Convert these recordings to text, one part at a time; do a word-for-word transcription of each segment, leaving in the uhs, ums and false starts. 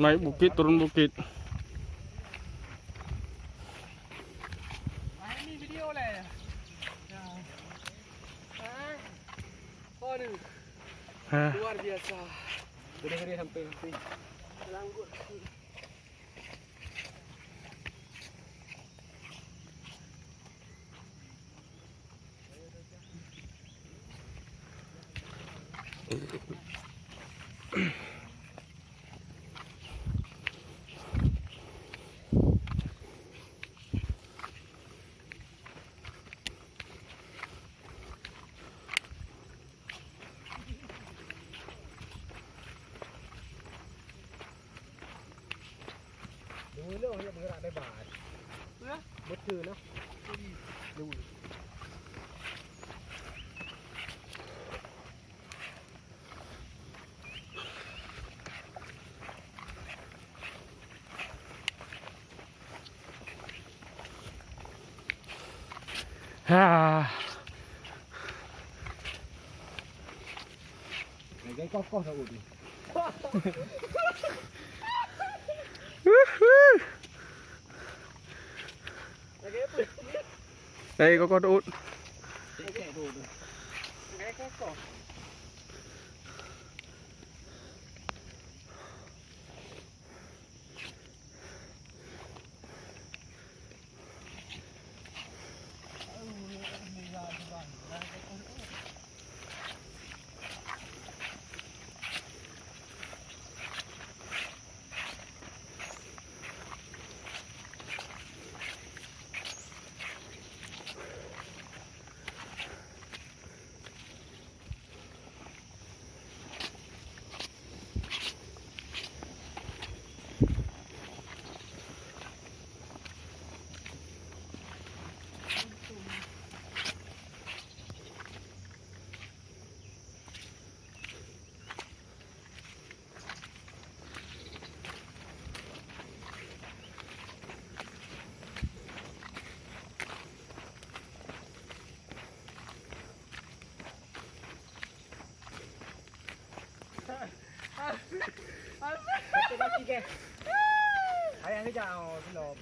Naik bukit, turun bukit. Aduh. Hah. Luar biasa. Gede-gede sampai, sampai. Langgut. Dulu hanya bergerak lebar. Ya? Betul lah. Dulu. Ha. Lagèe kokoh dah udah. Lagèe kokoh dah udah. Lagèe kokoh. Ayah kejap, oh, silop.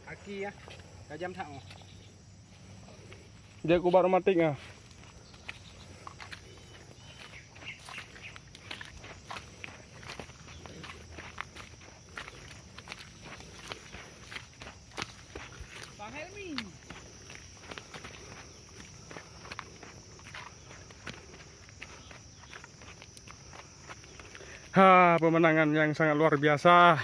Aki ya, tajam that, oh. Dia kubat rematik ah. Bang Helmi. Ha, pemandangan yang sangat luar biasa.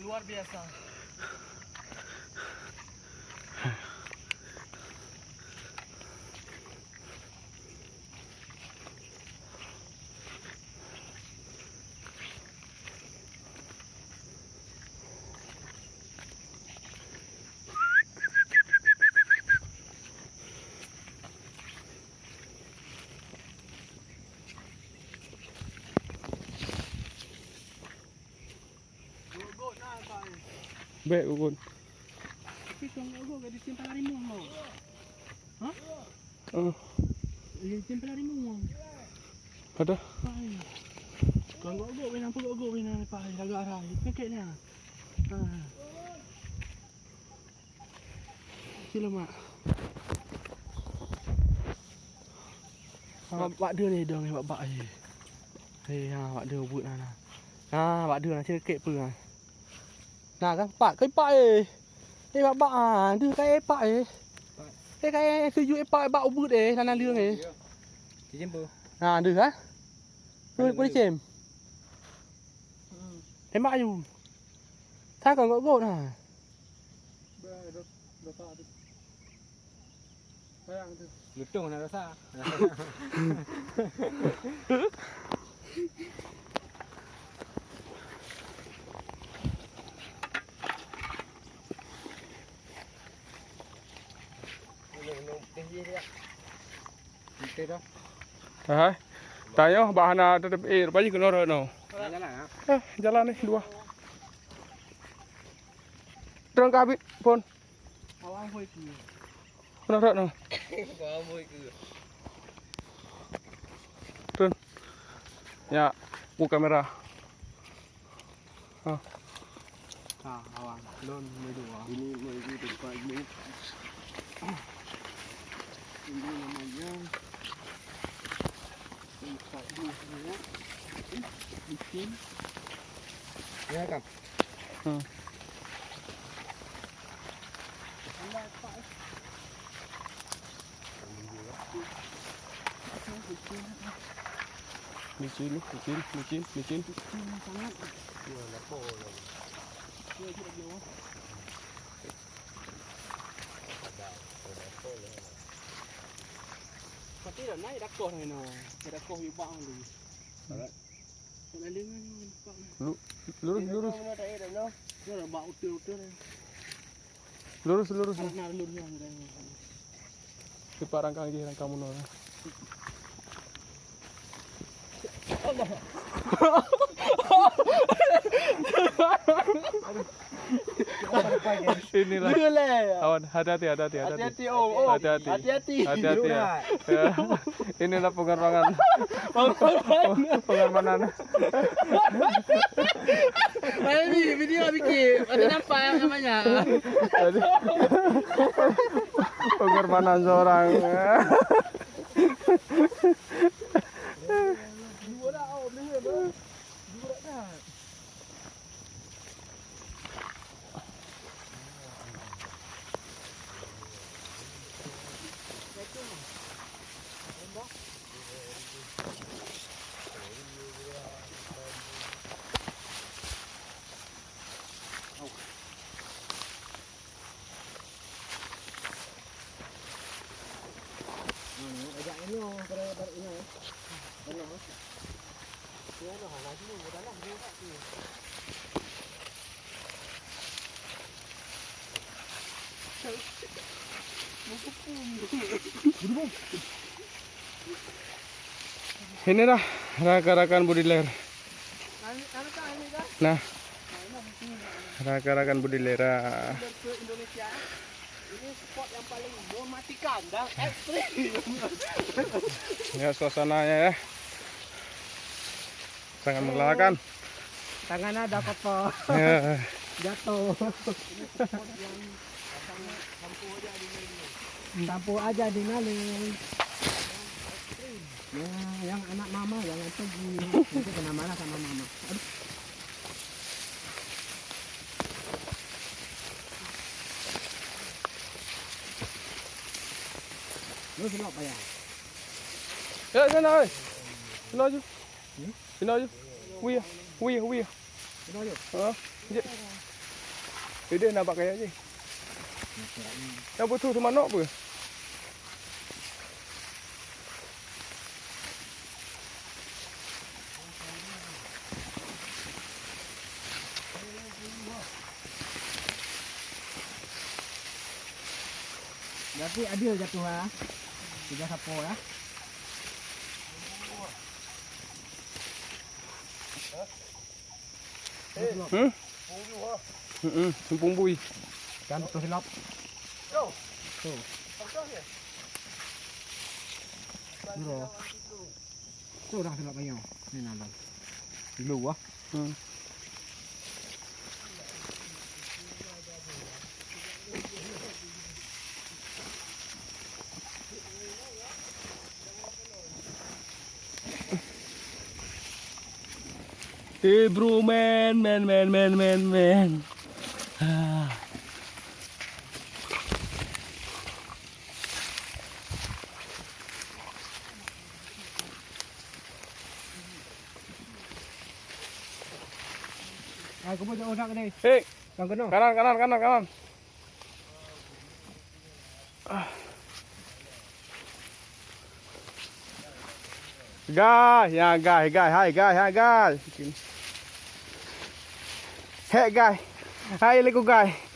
Luar biasa. Bèk, Ugun. Tapi kong gok-gok ka disimpan harimau, Bang. Hah? Oh. Disimpan harimau, Bang. Ada? Pai. Kong gok-gok, bina apa gok-gok, bina pai, lagu arah. Pekek nya. Ha. Sila, Mak. Ha, bak deuh ni dong, bak, bak, eh. Eh, ha, bak deuh buet na, na. Ha, bak deuh na, cekek peue, ha. Na kan, pat, kai pat, eh. Eh, bak, bak, ha, deuh kai pat, eh. Eh, kai, eh, suju, eh, pat, bak ubeut, eh, na, na leueng, eh. Cicém peue? Ha, deuh, ha? Peue, peue cicém? Tembak aju. Sa kon gok-gok na. Lutong na rasa. Hai. Tanyoe bah hana teutep, eh, rupajih keunoe rot nyoe. Jalan, ha? Eh, jalan ni dua. Treun ka habéh phôn. Nah, nah, nah. Turun. Ya, bu kamera. Ha. Ha, awak. Lôn meudua. Ini menuju tempat ini. Ini namanya tempat ini. Bikin. Ya, Kang. Hmm. Licin, licin, licin, licin. Pati dah naik dakoh ni, no. Dakoh yubak ni. Lu-, lurus, lurus. Lurus, lurus. Nah, lurus, lurus. Cepat rangkang je, rangkang munur. Inilah. Awan, hati-hati, hati-hati, hati-hati. Hati-hati, oh, oh. Hati-hati. Hati-hati. Hati-hati, ya. Ya. Inilah pengorbanan. Pengorbanan. Pengorbanan. Ini video bikin. Ada nampak yang namanya. Jadi, pengorbanan seorang. Inilah rakan-rakan budiler. Nah, rakan-rakan budiler. Ini spot yang paling mematikan dan ekstrim. Ya, suasananya ya. Sangat melelahkan. Tangan ada kotor. Ya. Jatuh. Sampul aja di ngaleng. Nah, yang anak mama jangan pergi. Nanti kena marah sama mama. Aduh. Lu selok payah. Ya, sana, oi. Sana aju. Sinoe je. Wih, wih, wih. Ha, jek. Ideh nampak kaya je. Yang betul tu manok apa? Berarti adil jatuh, ha? Tiga sapo, ya. Hmm? Hmm, hmm, simpung bui. Kan betul silap. Tuh. Bro. Tuh dah silap ayo. Ni nambah. Dulu wah. Hmm. Eh, bro, man, man, man, man, man, man. Ah. Ah, aku pun jauh nak ni. Hei. Kang kena. Kanan, kanan, kanan, kanan. Guys, ya guys, guys, hai guys, hai guys. Hei guys. Hai, assalamualaikum guys.